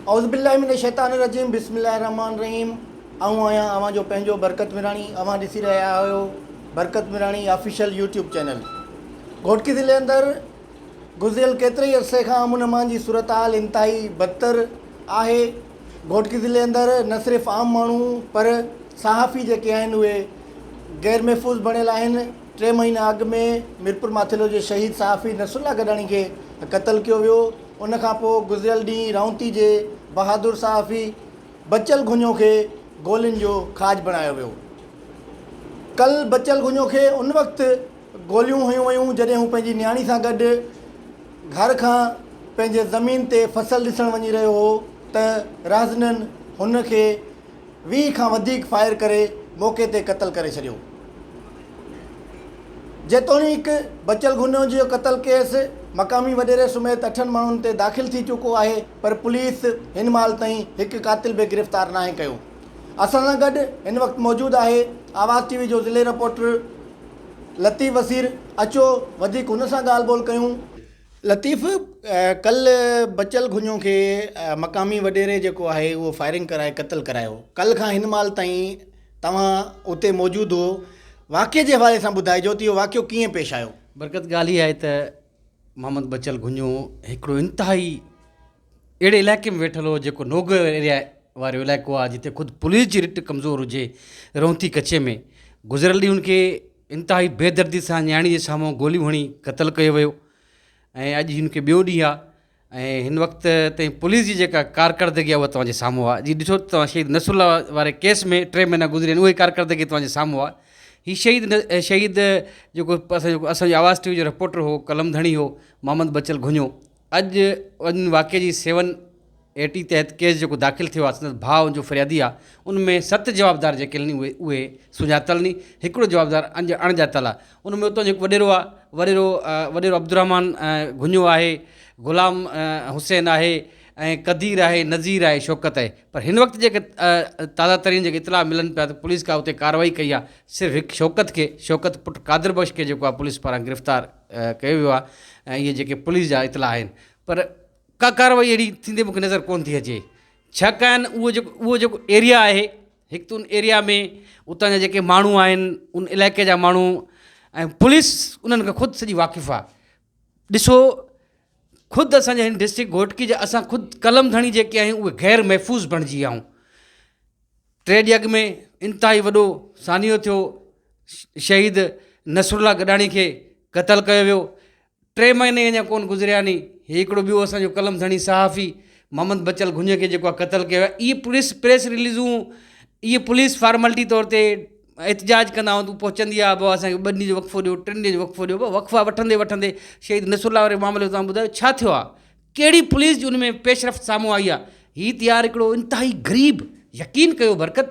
اعوذ بالله من الشيطان الرجيم بسم الله الرحمن الرحيم آئون آهيان اوهان جو پنهنجو برڪت ميراڻي اوهان ڏسي رهيا آهيو Barkat Mirani official YouTube channel Ghotki ضلعي اندر گذريل ڪيتري ئي عرصي کان امن امان جي صورتحال انتهائي بدتر آهي گهوٽڪي ضلعي اندر نه صرف عام ماڻهو پر صحافي جيڪي آهن اهي غير محفوظ بڻيل آهن ٽي مهينا اڳ ۾ ميرپور ماٿيلو جي شهيد صحافي نصرالله گڏاڻي کي قتل ڪيو ويو ان کان پوء گذريل ڏينهن رائونتي جي بهادر صحافي بچل گهڃو کي گولين جو کاڄ بڻايو ويو ڪل بچل گهڃو کي ان وقت گوليون هنيون ويون جڏهن هو پنهنجي نياڻي سان گڏ گهر کان پنهنجي زمين تي فصل ڏسڻ وڃي رهيو هو ته راهزنن هن کي 20 کان وڌيڪ فائر ڪري موقعي تي قتل ڪري ڇڏيو. جيتوڻيڪ بچل گهنيو جو قتل ڪيس مقامي وڏيري سميت اٺن ماڻهن تي داخل ٿي چڪو آهي پر پوليس هن مهل تائين هڪ قاتل به گرفتار ناهي ڪيو. اسان سان گڏ هن وقت موجود آهي آواز ٽي وي جو ضلعي رپورٽر لطيف وسير اچو وڌيڪ هن سان ڳالهه ٻولهه ڪيون. لطيف ڪل بچل گهڃو کي مقامي وڏيري جيڪو آهي اهو فائرنگ ڪرائي قتل ڪرايو ڪل کان هن مهل تائين توهان اتي موجود هو واقعي جي حوالي سان ٻڌائجو ته اهو واقعو ڪيئن پيش آيو. برڪت ڳالهه هي آهي ته محمد بچل گهڃو هڪڙو انتهائي اهڙي علائقي ۾ ويٺل هو جيڪو نوگو ايريا وارو علائقو آهي جتي خود پوليس جي رٽ ڪمزور هجي رونتي ڪچي ۾ گذريل ڏينهن هن کي انتهائي بي دردي سان نياڻي جي سامهون گوليون هڻي قتل ڪيو ويو ۽ اڄ هن کي ٻيو ڏينهن آهي ۽ هن وقت تائين پوليس جي جيڪا ڪارڪردگي آهي اها توهان جي سامهون آهي جي ڏٺو توهان شهيد نصر الله واري ڪيس ۾ ٽي مهينا گذري ويا آهن اهي ڪارڪردگي توهان جي سامهون آهي هي شهيد شهيد جيڪو اسانجو اسانجو آواز ٽي وي جو رپورٽر هو قلم ڌڻي هو محمد بچل گهنيو اڄ ان واقعي جي سيون اي ٽي تحت ڪيس جيڪو داخل ٿيو آهي سندس ڀاء ان جو فريادي آهي ان ۾ ست جوابدار جيڪي آهن اهي اهي سڃاتل ني هڪڙو جوابدار اڻ ڄاتل آهي ان ۾ اتان جو هڪ وڏيرو آهي وڏيرو وڏيرو عبدالرحمان گهڃو آهي غلام حسين آهي ۽ قدير آهي نذير آهي شوڪت آهي پر هن وقت جيڪي تازا ترين جيڪي اطلاع ملن پيا ته پوليس ڪا اتي ڪارروائي ڪئي آهي صرف هڪ شوڪت کي شوڪت پٽ قادر بخش کي جيڪو آهي پوليس پاران گرفتار ڪيو ويو آهي ۽ اهي جيڪي پوليس جا اطلاع آهن پر ڪا ڪارروائي اهڙي ٿيندي مونکي نظر ڪونه ٿي اچي ڇاڪاڻ اهو جيڪو اهو جيڪو ايريا آهي هڪ ته ان ايريا ۾ اتان جا جيڪي ماڻهو آهن ان علائقي جا ماڻهو ۽ پوليس انهن کان خود سڄي واقف آهي ڏسو خود اسانجي هن ڊسٽرڪ گهوٽڪي جا اسان خود قلم ڌڻي جيڪي آهيون اهي غير محفوظ بڻجي ويا آهيون ٽي ڏينهن اڳ ۾ انتهائي وڏو سانحو ٿيو، شهيد نصرالله گڏاڻي کي قتل ڪيو ويو، ٽي مهينا ئي اڃا ڪونه گذريا ني هي هڪڙو ٻيو اسان جو قلم ڌڻي صحافي محمد بچل گهنڃ کي جيڪو آهي قتل ڪيو ويو آهي، اهي پوليس پريس رليزون اهي پوليس فارملٽي طور تي احتجاج ڪندا آهيون پهچندي آهي بابا اسان کي ٻن ڏينهن جو وقفو ڏيو ٽن ڏينهن جو وقفو ڏيو بابا وقفا وٺندي وٺندي شهيد نصرالله واري معاملي جو توهان ٻڌايو ڇا ٿيو آهي ڪهڙي پوليس جي ان ۾ پيش رفت سامهون آئي آهي هي ته يار هڪڙو انتهائي غريب يقين ڪيو برڪت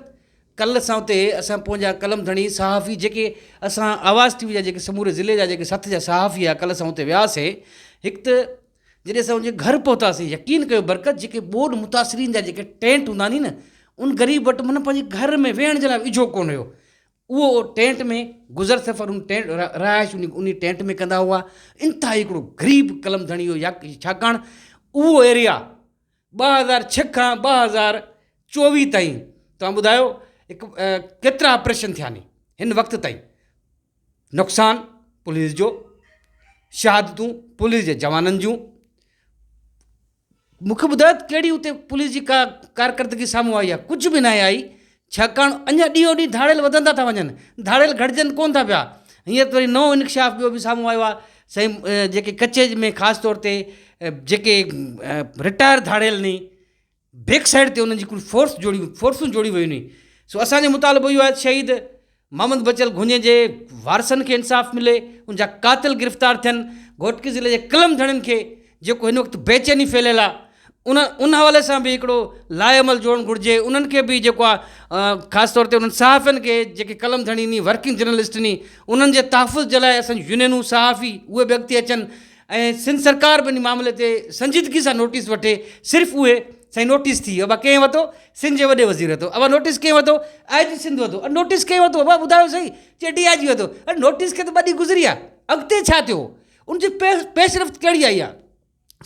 ڪل اسان اتي اسان پنهنجا قلم ڌڻي صحافي جيڪي اسان آواز ٽي وي جا جيڪي سموري ضلعي جا جيڪي سٿ جا صحافي هئا ڪل اسان اتي وياسي هڪ ته جڏهن اسان ان جي گهر پهتاسين يقين ڪيو برڪت جيڪي ٻوڏ متاثرين جا جيڪي ٽينٽ هوندا ني نه ان غريب وٽ معنيٰ پنهنجي گهر ۾ ويهڻ جي لاء اجهو ڪونه هيو اهو ٽينٽ ۾ گذر سفر ان ٽينٽ رهائش انهي ٽينٽ ۾ ڪندا هئا انتهائي هڪڙو غريب قلم ڌڻي هو يا ڇاڪاڻ اهو ايريا 2006 کان 2024 تائين توهان ٻڌايو هڪ ڪيترا آپريشن ٿيا ني هن وقت تائين نقصان پوليس جو شهادتون پوليس جي جوانن جون مون کي ٻڌايو ته ڪهڙي اتي پوليس جي ڪا ڪارڪردگي سامهون آئي آهي ڪجهه به ناهي آئي ڇاڪاڻ اڃا ڏينهون ڏينهن ڌاڙيل وڌندا ٿا وڃن ڌاڙيل گهٽجن ڪونه ٿا پيا هينئر ته وري نئون انڪشاف ٻيو به سامهون آيو آهي سائين جيڪي ڪچي ۾ خاص طور تي جيڪي رٽائر ڌاڙيل ني بيڪ سائيڊ تي انهن جي ڪجهه فورس جوڙي فورسون جوڙي ويون ني سو اسانجو مطالبو اهو آهي ته شهيد محمد بچل گهڃي جي وارثن کي انصاف ملي، ان جا قاتل گرفتار ٿين، گهوٽڪي ضلعي جي قلم ڌڻين کي جيڪو هن وقت بيچيني ڦهليل آهي ان ان حوالي سان به هڪڙو لاء عمل جوڙڻ گهرجي، انهن کي به جيڪو آهي خاص طور تي انهن صحافين کي جيڪي قلم ڌڻي ني ورڪنگ جرنلسٽ ني انهن جي تحفظ جي لاء اسان جون يونينون صحافي اهي به اڳتي اچن ۽ سنڌ سرڪار به ان معاملي تي سنجيدگي سان نوٽيس وٺي صرف اهي سائين نوٽيس ٿي ابا ڪنهن ورتو سنڌ جي وڏي وزير ورتو ابا نوٽيس ڪنهن ورتو آء جي سنڌ ورتو اري نوٽيس ڪنهن ورتو ابا ٻڌايو سائين چي ڊي I جي ورتو اري نوٽيس کي ته ٻه ڏينهن گذري ويا اڳتي ڇا ٿيو ان جي پيش رفت ڪهڙي آئي آ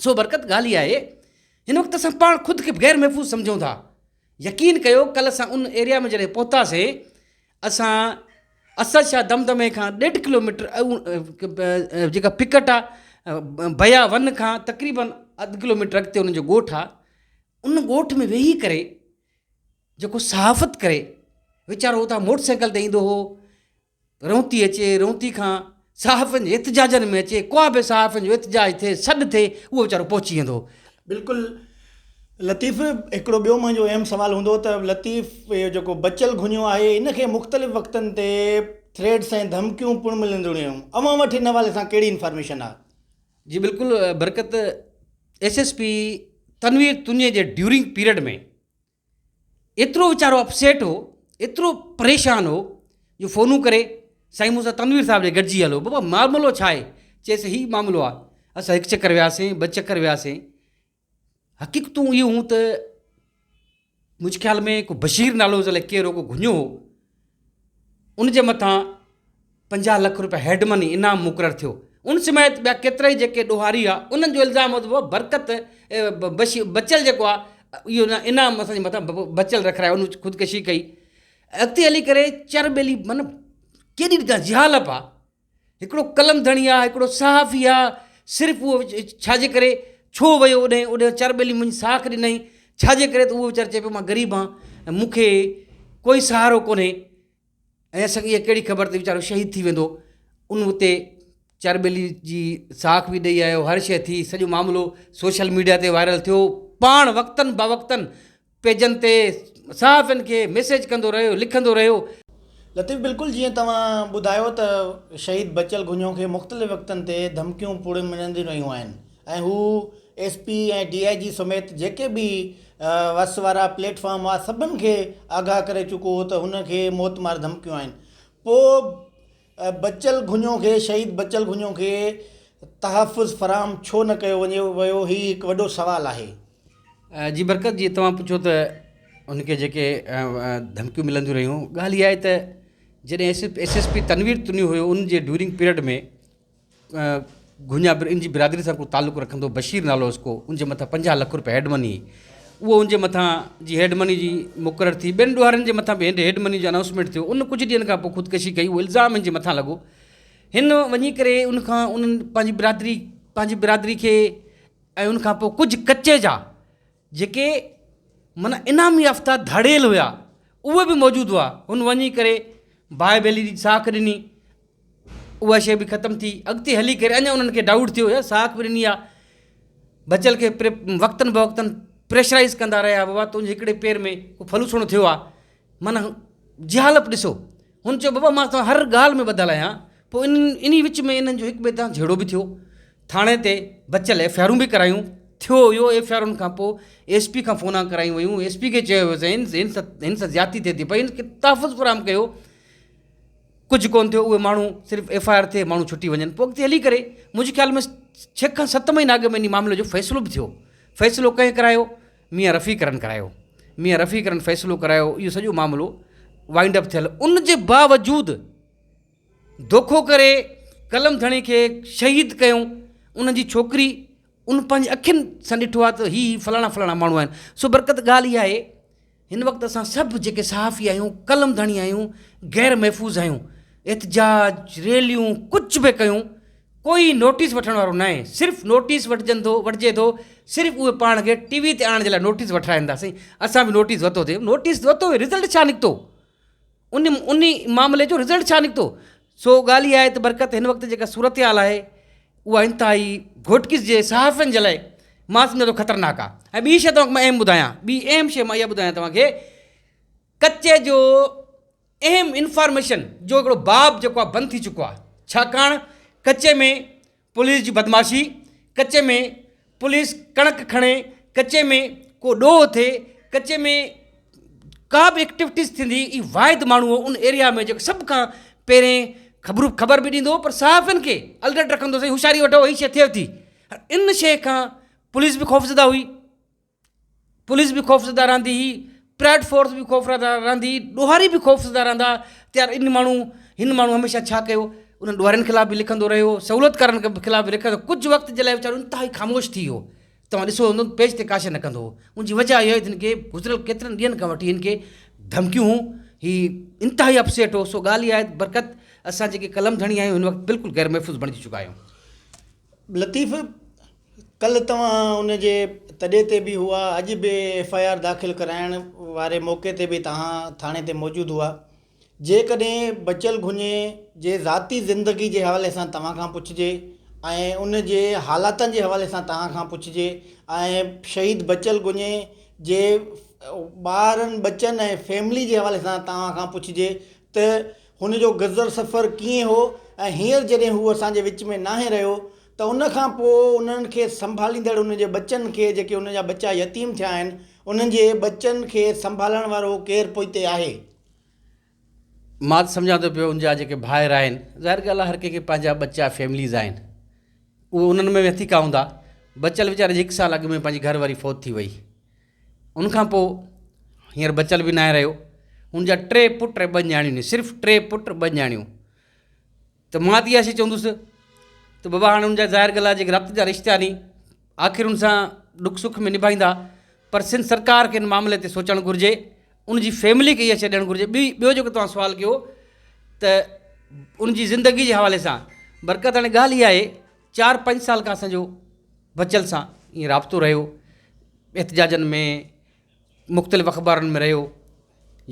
سو برڪت ڳالهه اها آهي. هن وقت اسان پاڻ خود کي غير محفوظ سمجهون ٿا. يقين ڪيو ڪلهه اسان ان ايريا ۾ جڏهن پهتاسين اسان اسد شاهه دمدمي کان ڏيڍ ڪلوميٽر جيڪا پڪٽ آ بيا ون کان تقريبن اڌ ڪلوميٽر اڳتي ان جو ڳوٺ آ ان ڳوٺ ۾ ويهي ڪري جيڪو صحافت ڪري ويچارو اتان موٽر سائيڪل تي ايندو هو رونتي اچي رونتي کان صحافين جي احتجاجن ۾ اچي ڪو به صحافين جو احتجاج ٿئي سڏ ٿئي اهو ويچارو پهچي ويندو هو. بلڪل لطيف هڪڙو ٻيو منهنجو اهم سوال هوندو ته لطيف اهو جيڪو بچل گهنيو آهي ان کي مختلف وقتن تي ٿريٽس ۽ ڌمڪيون پڻ ملنديون رهيون اوهان وٽ ان حوالي سان ڪهڙي انفارميشن آهي؟ جي بلڪل Barkat S S P Tanveer Tunio جي ڊيورنگ پيريڊ ۾ ايترو ويچارو اپسيٽ هو ايترو پريشان هو جو فونون ڪري سائين مون سان تنوير صاحب ڏي گڏجي هلو بابا معاملو ڇا آهي چيس هي معاملو آهي اسان هڪ چڪر وياسين ٻه چڪر وياسين حقيقتون اهو هون ته منهنجي خيال ۾ ڪو بشير نالو هوس الائي ڪير هو ڪو گهنيو هو ان جي مٿان 50 لک روپيا هيڊ مني انعام مقرر ٿيو. ان سميت ٻيا ڪيترائي جيڪي ڏوهاري هئا انهن جو الزام هو ته برڪت بچل جيڪو آهي اهو انعام اسان جي مٿان بچل رکرايو ان خودڪشي ڪئي. اڳتي هلي ڪري چر ٻيلي معنيٰ ڪيڏي جهالپ آهي. هڪڙو قلم ڌڻي آ، هڪڙو صحافي آ، صرف اهو ڇا جي ڪري ڇو ويو اوڏهين اوڏهين چر ٻيلي منهنجي ساک ڏنائين ڇا جي ڪري ته اهو ويچارو چئي پيو مان غريب آن ۽ مون کي ڪوئي سهارو ڪونهي ۽ اسان کي اها ڪهڙي خبر ته ويچارو شهيد ٿي ويندو ان اتي چر ٻيلي جي ساک به ڏئي آيو هر شيء ٿي سڄو معاملو سوشل ميڊيا تي وائرل ٿيو پاڻ وقتن بوقتن پيجن تي صحافين کي ميسيج ڪندو رهيو لکندو رهيو. لطيف بلڪل جيئن توهان ٻڌايو ته شهيد بچل گهنيو کي مختلف وقتن تي ڌمڪيون پڻ ملنديون رهيون آهن ۽ هو ايس پي ۽ ڊي I جي سميت جيڪي به وس وارا پليٽ فارم هئا سڀن کي آگاهه ڪري چڪو هو ته هن کي موتمار ڌمڪيون آهن پوء بچل گهنيو کي شهيد بچل گهنيو کي تحفظ فراهم ڇو نه ڪيو وڃي ويو هي هڪ وڏو سوال آهي. جي برڪت جي توهان پڇيو ته ان کي جيڪي ڌمڪيون ملنديون رهيون ڳالهه اها آهي ته جڏهن S S P Tanveer Tunio هيو ان جي ڊيورنگ پيريڊ ۾ گهنيا ان جي برادري سان ڪو تعلق رکندو بشير نالو هوس ڪو ان جي مٿان 50 لک روپيا هيڊ مني اهو ان جي مٿان جي هيڊ مني جي مقرر ٿي ٻين ڏوهارين جي مٿان به هيڊ مني جو انائونسمينٽ ٿيو ان ڪجهه ڏينهن کان پوء خودڪشي ڪئي اهو الزام هن جي مٿان لڳو هن وڃي ڪري ان کان انهن پنهنجي برادري پنهنجي برادري کي ۽ ان کان پوء ڪجهه ڪچي جا جيڪي معنيٰ انعام يافته ڌاڙيل هيا اهي به موجود هئا هن وڃي ڪري باهه ٻيلي جي ساک ڏني اها شيء به ختم ٿي اڳتي هلي ڪري اڃا انهن کي ڊائوٽ ٿيو يار ساک به ڏني آهي بچل کي وقتن بوقتن پريشرائز ڪندا رهيا بابا تنهنجي هڪڙي پير ۾ ڪو ڦلوسڻو ٿيو آهي معنيٰ جهالپ ڏسو. هن چيو، بابا مان توهان هر ڳالهه ۾ ٻڌل آهيان. پوء انهي وچ ۾ انهن جو هڪ ٻئي تان جهيڙو به ٿيو. ٿاڻي تي بچل ايف I آرون به ڪرايون. ٿيو اهو ايف I آرن کان پوء ايس پي کان فونان ڪرايون ويون. ايس پي کي چيو ويو سائين هن سان زيادتي ٿئي ٿي پئي هن کي تحفظ فراهم ڪيو. ڪجهه ڪونه ٿيو اهي ماڻهو صرف ايف I R ٿئي ماڻهو ڇٽي وڃن. پوء اڳتي هلي ڪري منهنجي خيال ۾ ڇهه کان ست مهينا اڳ ۾ انهي معاملي جو فيصلو به ٿيو. فيصلو ڪنهن ڪرايو؟ ميان رفيق رن ڪرايو. ميان رفيق رن فيصلو ڪرايو اهو سڄو معاملو وائنڊ اپ ٿيل ان جي باوجود دوکو ڪري قلم ڌڻي کي شهيد ڪيو ان جي ڇوڪري ان پنهنجي اکين سان ڏٺو آهي ته هي فلاڻا فلاڻا ماڻهو آهن سو برڪت ڳالهه اها آهي هن وقت اسان سڀ جيڪي صحافي آهيون قلم ڌڻي آهيون غير محفوظ آهيون احتجاج ريليون ڪجهه به ڪيون ڪوئي نوٽيس وٺڻ وارو ناهي صرف نوٽيس وٺجن ٿو وٺجي ٿو صرف اهي پاڻ کي ٽي وي تي آڻڻ جي لاء نوٽيس وٺرائين ٿا سائين اسان به نوٽيس ورتو ٿي نوٽيس ورتو رزلٽ ڇا نڪتو ان ان معاملي جو رزلٽ ڇا نڪتو سو ڳالهه اها آهي ته برڪت هن وقت جيڪا صورتحال آهي اها انتهائي گهوٽڪي جي صحافين جي لاء مان سمجهان ٿو خطرناڪ آهي ۽ ٻي شيء توهان کي مان اهم ٻڌايان ٻي اهم شيء مان اها ٻڌايان توهان کي ڪچي جو اهم انفارميشن جو هڪڙو باب جيڪو آهي بند ٿي چڪو آهي ڇاڪاڻ ڪچي ۾ پوليس جي بدمعاشي ڪچي ۾ پوليس ڪڻڪ کڻي ڪچي ۾ ڪو ڏوهه ٿئي ڪچي ۾ ڪا به ايڪٽيوٽيز ٿيندي هي واحد ماڻهو هو ان ايريا ۾ جيڪو سڀ کان پهرين خبرون خبر به ڏيندو هو پر صحافين کي الرٽ رکندو سائين هوشياري وٺو هي شي ٿئي ٿي ان شي کان پوليس به خوفزده هئي پوليس به خوفزده رهندي هئي، پرائيويٽ فورس به خوفزده رهندي هئي، ڏوهاري به خوفزده رهندا هئا ته يار ان ماڻهو هن ماڻهو هميشه ڇا ڪيو انهن ڏوهارين خلاف به لکندو رهيو سهولتڪارن خلاف به لکندو ڪجهه وقت جي لاء ويچارو انتهائي خاموش ٿي ويو. توهان ڏسو هوندو ته پيج تي ڪا شيء نه ڪندو هو. ان جي وجهه اها هئي ته هن کي گذريل ڪيترن ڏينهن کان وٺي هن کي ڌمڪيون هيون. هي انتهائي اپسيٽ هو. سو ڳالهه اها آهي ته برڪت اسان جيڪي قلم ڌڻي آهيون هن وقت بلڪل غير محفوظ بڻجي چڪا آهيون. لطيف، ڪلهه توهان ان جي تڏي تي به هئا، اڄ به ايف I R داخل ڪرائڻ واري موقعي تي به توهان ٿاڻي تي موجود هئا. جيڪڏهن بچل گهڃي جي ذاتي زندگي جي حوالي سان توهان کان پڇجي ۽ ان جي حالاتن جي حوالي سان توهان کان پڇجي ۽ شهيد بچل گهڃي جي ٻارن ٻچن ۽ فيملي جي حوالي سان توهان کان پڇجي ته هن جو گذر سفر ڪيئن هو ۽ هينئر جڏهن هو اسان جي وچ ۾ ناهي رهيو ته ان کان پوء انهن کي سنڀاليندڙ ان جي ٻچن کي جيڪي ان جا ٻچا يتيم ٿيا آهن انهن جي ٻچن کي سنڀالڻ وارو ڪير پوئتي آهي؟ مان ته سمجهان ٿو پيو ان جا جيڪي ڀائر آهن ظاهر ڳالهه آهي هر ڪنهن کي پنهنجا ٻچا فيمليز آهن اهي انهن ۾ به هٿيڪا هوندا بچل ويچاري جي هڪ سال اڳ ۾ پنهنجي گهر واري فوت ٿي وئي ان کان پوء هينئر بچل به ناهي رهيو ان جا ٽي پٽ ۽ ٻه نياڻيون صرف ٽي پٽ ٻه نياڻيون ته مان ته اها شيء چوندس ته بابا هاڻي ان جا ظاهر ڳالهه آهي جيڪي رت جا رشتا ني آخر ان سان ڏک سک ۾ نڀائيندا پر سنڌ سرڪار کي ان معاملي تي سوچڻ گهرجي ان جي فيملي کي اها شيء ڏيڻ گهرجي ٻي ٻيو جيڪو توهان سوال ڪيو ته ان جي زندگي جي حوالي سان برڪت هاڻي ڳالهه اها آهي چار پنج سال کان اسانجو بچل سان ائين رابطو رهيو احتجاجن ۾ مختلف اخبارن ۾ رهيو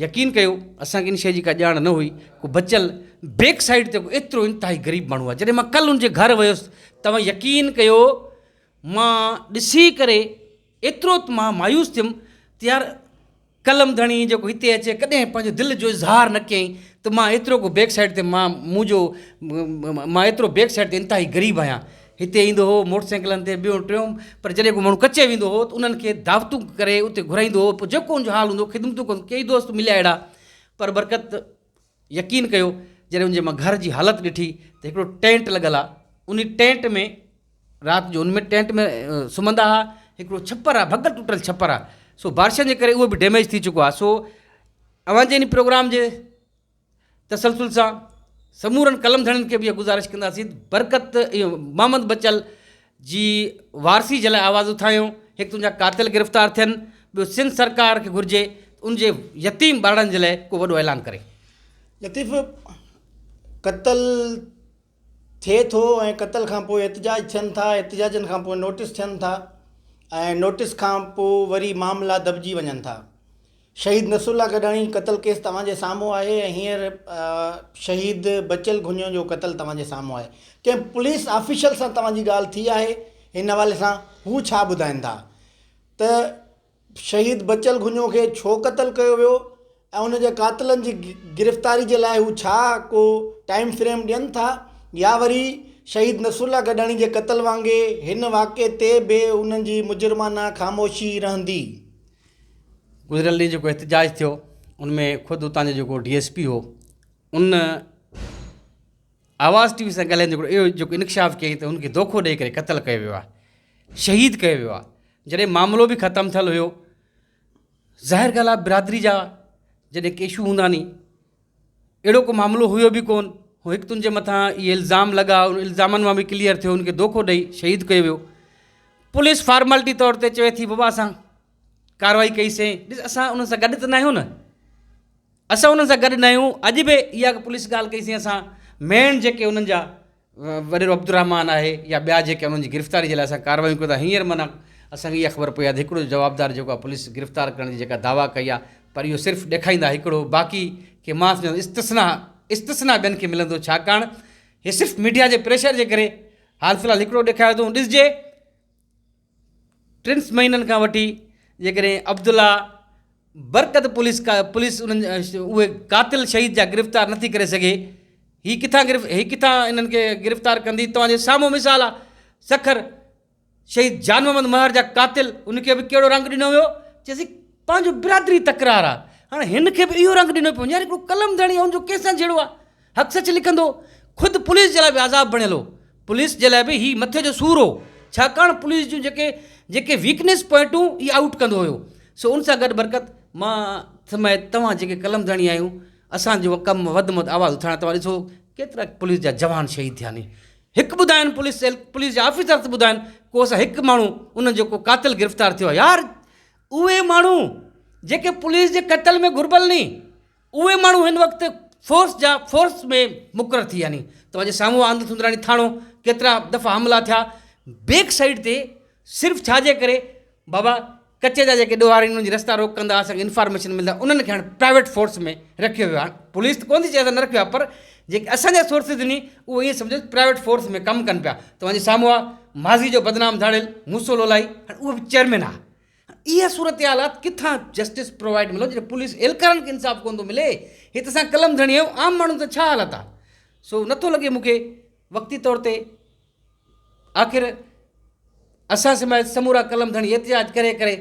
يقين ڪيو اسان کي ان شيء جي ڪا ڄاڻ نه هئي ڪو بچل بيڪ سائيڊ تي ايترو انتهائي غريب ماڻهو آهي جڏهن مان ڪل ان جي گهر ويس توهان يقين ڪيو مان ڏسي ڪري ايترو ته مان مايوس ٿيم ته يار قلم ڌڻي جيڪو هتي اچي ڪڏهن پنهنجو دل جو اظهار نه ڪيائين ته مان ايترو ڪو بيڪ سائيڊ تي مان منهنجو مان ايترو بيڪ سائيڊ تي انتهائي غريب آهيان هتي ايندو هو موٽر سائيڪلن تي ٻيو ٽيون پر جڏهن ڪو ماڻهو ڪچي ويندو هو ته انهن کي دعوتون ڪري اتي گهرائيندو هو پوء جيڪو ان جو حال هوندو هو خدمتون ڪندو ڪيئي دوست مليا اهڙا پر برڪت يقين ڪيو جڏهن ان جي مان گهر جي حالت ڏٺي ته هڪڙو ٽينٽ لڳل آ ان ٽينٽ ۾ رات جو ان ۾ ٽينٽ ۾ سمهندا هئا هڪڙو ڇپر آ ڀڳل ٽٽل ڇپر آ سو بارشن جي ڪري اهو به ڊيميج ٿي چڪو آ سو اوهان جي ان پروگرام جي تسلسل سان سمورن قلم ڌڻين کي به اها گذارش ڪنداسين ته برڪت محمد بچل جي وارثي جي لاء آواز اٿايو هڪ ته ان جا قاتل گرفتار ٿين ٻيو سنڌ سرڪار کي گهرجي ته ان جي يتيم ٻارڙن جي لاء ڪو وڏو اعلان ڪري. لطيف قتل ٿئي ٿو ۽ قتل کان پوء احتجاج ٿين ٿا احتجاجن کان پوء نوٽس ٿين ٿا ۽ نوٽس کان پوء وري معاملا دٻجي وڃن ٿا شهيد نصرالله گڏاڻي قتل ڪيس توهان جي سامهون آهي ۽ هينئر شهيد بچل گهنيو جو قتل توهان جي سامهون آهي ڪنهن پوليس آفيشل سان توهان جي ڳالهه ٿي آهي هن حوالي سان هو ڇا ٻڌائين ٿا ته شهيد بچل گهنيو کي ڇو قتل ڪيو ويو ۽ ان جي قاتلن جي گرفتاري جي لاء هو ڇا ڪو ٽائيم فريم ڏين ٿا يا وري شهيد نصرالله گڏاڻي جي قتل وانگي هن واقعي تي به انهن جي مجرمانه خاموشي رهندي. گذريل ڏينهن جيڪو احتجاج ٿيو ان ۾ خود اتان جو جيڪو ڊي ايس پي هو ان آواز ٽي وي سان ڳالهائيندي هڪڙو اهو جيڪو انڪشاف ڪيائين ته هن کي دوکو ڏئي ڪري قتل ڪيو ويو آهي شهيد ڪيو ويو آهي جڏهن معاملو به ختم ٿيل هيو ظاهر ڳالهه آهي برادري جا جڏهن ڪي اشو هوندا ني اهڙو ڪو معاملو هيو به ڪون هو هڪ تنهنجي مٿان اهي الزام لڳا ان الزامن مان به ڪليئر ٿيو هن کي دوکو ڏئي شهيد ڪيو ويو پوليس فارملٽي طور تي چوي ٿي بابا اسان ڪارروائي ڪئي سين ڏس اسان انهن سان گڏ ته نه آهيون نه اسان انهن سان گڏ نه آهيون اڄ به اها پوليس ڳالهه ڪئي سين اسان مين جيڪي انهن جا وڏيرو عبدالرحمان آهي يا ٻيا جيڪي انهن جي گرفتاري جي لاء اسان ڪاروايون ڪيون ٿا هينئر معنيٰ اسان کي اها خبر پئي آهي ته هڪڙو جوابدار جيڪو آهي پوليس گرفتار ڪرڻ جي جيڪا دعويٰ ڪئي آهي پر اهو صرف ڏيکائيندا هڪڙو باقي کي مان سمجهان ٿو استثنا استثنا ٻين کي ملندو ڇاڪاڻ هي صرف ميڊيا جي پريشر جي ڪري حال في الحال هڪڙو ڏيکاريو اٿئون ڏسجي ٽن مهينن کان وٺي جيڪڏهن عبدالله برڪت پوليس کا پوليس انهن اهي قاتل شهيد جا گرفتار نٿي ڪري سگهي هي ڪٿان گرف هي ڪٿان انهن کي گرفتار ڪندي توهان جي سامهون مثال آ سکر شهيد جان محمد مهر جا قاتل ان کي به ڪهڙو رنگ ڏنو ويو چيسين پنهنجو برادري تڪرار آ هاڻي هن کي به اهو رنگ ڏنو پيو وڃي يار هڪڙو قلم ڌڻي ان جو ڪنهن سان جهيڙو آ حق سچ لکندو خود پوليس جي لاء به عذاب بڻيل هو پوليس جي لاء به هي مٿي جو سور هو ڇاڪاڻ پوليس جون جيڪي جيڪي ويڪنيس پوائنٽون هي آئوٽ ڪندو هيو سو ان سان گڏ برڪت مان سميت توهان جيڪي قلم ڌڻي آهيون اسان جو ڪم وڌ ۾ وڌ آواز اٿارڻ توهان ڏسو ڪيترا پوليس جا جوان شهيد ٿيا ني. هڪ ٻڌائن پوليس پوليس جا آفيسر ته ٻڌائن ڪو اسان هڪ ماڻهو انهن جو ڪو قاتل گرفتار ٿيو آهي يار اهي ماڻهو جيڪي پوليس جي قتل ۾ گهربل ني اهي ماڻهو هن وقت فورس جا فورس ۾ مقرر ٿي ويا ني توهان جي سامهون آنند سندراڻي ٿاڻو ڪيترا دفعا حملا ٿيا بيڪ سائيڊ تي صرف ڇا جي ڪري بابا ڪچي جا جيڪي ڏوهاري انهن جي رستا روڪ ڪندا اسان کي انفارميشن ملندا انهن کي هاڻي پرائيويٽ فورس ۾ رکيو ويو آهي پوليس ته ڪونه ٿي چئي اسان نه رکيو آهي پر جيڪي اسان جا سورسز ني اهو ائين سمجهو پرائيويٽ فورس ۾ ڪم ڪن پيا توهان جي سامهون آهي ماضي جو بدنام ڌاڙيل موسو لولائي هاڻي اهو به چيئرمين آهي اها صورتحال آهي ڪٿان جسٽس پرووائيڊ ملو جڏهن پوليس اهلڪارن کي انصاف ڪونه ٿو ملي هي ته اسان قلم ڌڻي آهيون عام ماڻهن سان ڇا حالت آهي سو نٿو لڳي مون کي وقتي طور تي آخر اسان سميت سمورا قلم ڌڻي احتجاج ڪري ڪري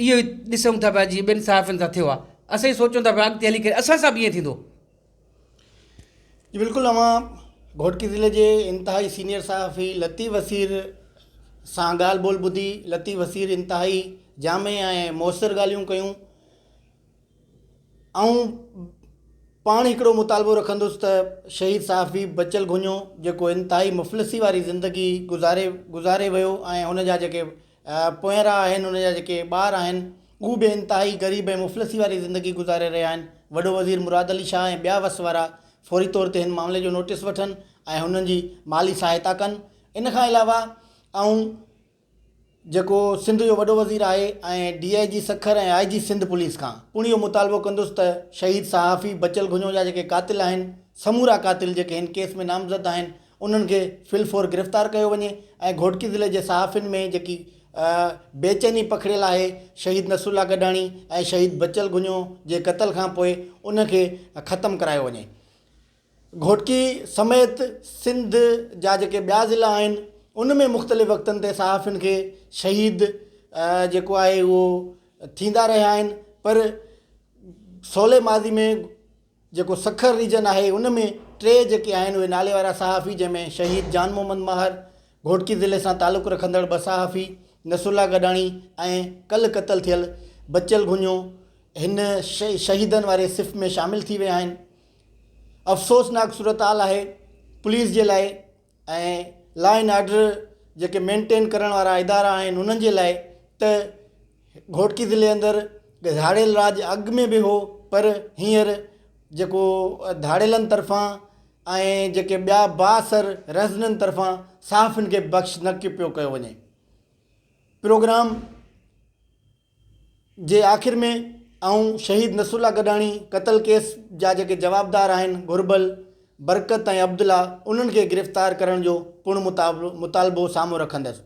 اهو ئي ڏسون ٿا پيا جيئن ٻين صحافين سان ٿيو آهي اسان ئي سوچون ٿا پيا اڳتي هلي ڪري اسان سان به ائين ٿيندو. جي بلڪل اوهان گهوٽڪي ضلعي جي انتهائي سينيئر صحافي لطيف وسير سان ڳالهه ٻولهه ٻڌي لطيف وسير انتهائي جامع ۽ موثر ڳالهيون ڪيون آئون پاڻ هڪڙو مطالبو رکندس ته شهيد صحافي بچل گهڃو جيڪو انتهائي مفلسي واري زندگي گذاري گذاري ويو ۽ ان جا جيڪي پوئنرا آهن ان جا جيڪي ٻار آهن هو به انتهائي غريب ۽ مفلسي واري زندگي گذاري رهيا آهن وڏو وزير مراد علي شاهه ۽ ٻيا وس وارا فوري طور تي هن معاملي جو نوٽيس وٺن ۽ هنن جي مالي سهائتا ڪن ان کان علاوه آئون جيڪو سنڌ جو وڏو وزير آهي ۽ D I G Sukkur ۽ I G Sindh police کان پڻ اهو مطالبو ڪندس ته شهيد صحافي بچل گهڃو جا جيڪي قاتل آهن سمورا قاتل جيڪي هن ڪيس ۾ نامزد آهن انهن کي في الفور گرفتار ڪيو وڃي ۽ گهوٽڪي ضلعي جي صحافين ۾ جيڪي بيچيني پکڙيل آهي شهيد نصرالله گڏاڻي ۽ شهيد بچل گهڃو جي قتل کان پوء ان کي ختم ڪرايو وڃي. گهوٽڪي سميت سنڌ جا جيڪي ٻيا ضلعا آهن ان ۾ مختلف وقتن تي صحافين کي شهيد جيڪو آهي اهو ٿيندا رهيا آهن پر سولي ماضي ۾ جيڪو سکر ريجن آهي ان ۾ ٽي جيڪي آهن اهي نالي وارا صحافي جنهن ۾ شهيد جان محمد ماهر گهوٽڪي ضلعي سان تعلق رکندڙ ٻه صحافي نصرالله گڏاڻي ۽ ڪلهه قتل ٿيل بچل گهڃو هن شهيدن واري صف ۾ شامل ٿي ويا آهن افسوسناڪ صورتحال آهي پوليس جي لاء ۽ لا اينڊ آرڊر جيڪي مينٽين ڪرڻ وارا ادارا آهن انهن جي لاء ته گهوٽڪي ضلعي اندر ڌاڙيل راڄ اڳ ۾ به هو پر هينئر جيڪو ڌاڙيلن طرفان ۽ جيڪي ٻيا بااثر رهزنن طرفان صحافين کي بخش نه پيو ڪيو وڃي پروگرام جي آخر ۾ آئون شهيد نصرالله گڏاڻي قتل ڪيس جا جيڪي جوابدار آهن گهربل برڪت ۽ عبدالله انهن کي گرفتار ڪرڻ جو پڻ مطالبو سامهون رکندس.